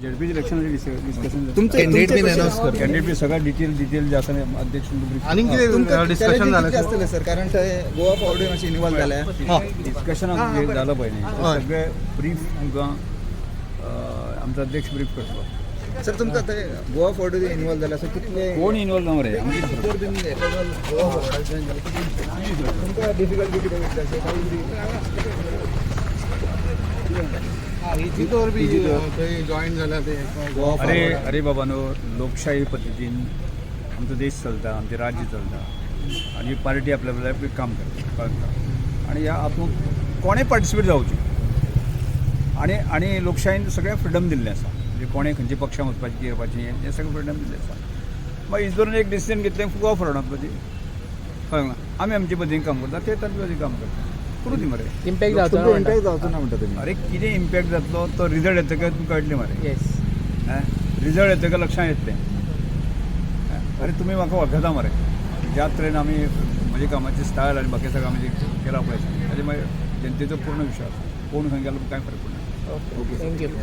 झेडपीचे election discussion. तुमचं candidate बीन announce करता. कॅन्डिडेट बी सगळं डिटेल डिटेल जे आसा न्ही, अध्यक्ष brief. आनीक कितें डिस्कशन जालें? आसतलें सर, कारण ते गोवा फॉरवर्ड मातशें इन्वॉल्व जाल्या. डिस्कशन जालं पळय न्ही, हय. सगळे ब्रीफ आमकां आमचो अध्यक्ष ब्रीफ करतलो. सर, तुमकां ते गोवा फॉरवर्ड इन्वॉल्व जाल्या, सो कितले कोण इन्वॉल्व ना मरे आमची. जर बीन गोवा फॉरवर्ड जॉईन जाले, तुमकां डिफिकल्टी कितें वयतली अशें काही? इजिदोर बी थंय जॉईन जाल्या ते गोवा अरे फॉरवर्डाक. अरे बाबा नो, लोकशाही पद्दतीन आमचो देश चलता, आमचें राज्य चलता आनी पार्टी आपल्या आपल्या काम करता, कळटा? आनी ह्या हातूंत कोणें पार्टिसिपेट जावचें आनी आनी लोकशाहीन सगळें फ्रिडम दिल्लें आसा. म्हणजे कोणें खंयच्या पक्षान वचपाचें, कितें करपाचें, हें सगळें फ्रिडम दिल्लें आसा. मागीर इजोरून एक डिसिजन घेतलें गोवा फॉरवर्डान वचपाची, कळ्ळें ना? आमी आमचे पद्दतीन काम करता, ते तांचे पद्दतीन काम करता, करूं दी मरे. इम्पॅक्ट जावचो ना तुमकां म्हणटा. इम्पॅक्ट जावचो ना म्हणटा तुमी? अरे, कितें इम्पॅक्ट जातलो तो रिजल्ट येतकच तुमकां कळटलें मरे. येस. रिजल्ट येतकच लक्षात येतलें. अरे, तुमी म्हाका वळखता मरे. ज्या तरेन आमी म्हजे कामाची स्टायल आनी बाकी सगळें आमी जें केलां पळय, ताजेर मागीर जनतेचो पूर्ण विश्वास. कोण खंय गेलो कांय फरक पडना. Okay, thank you.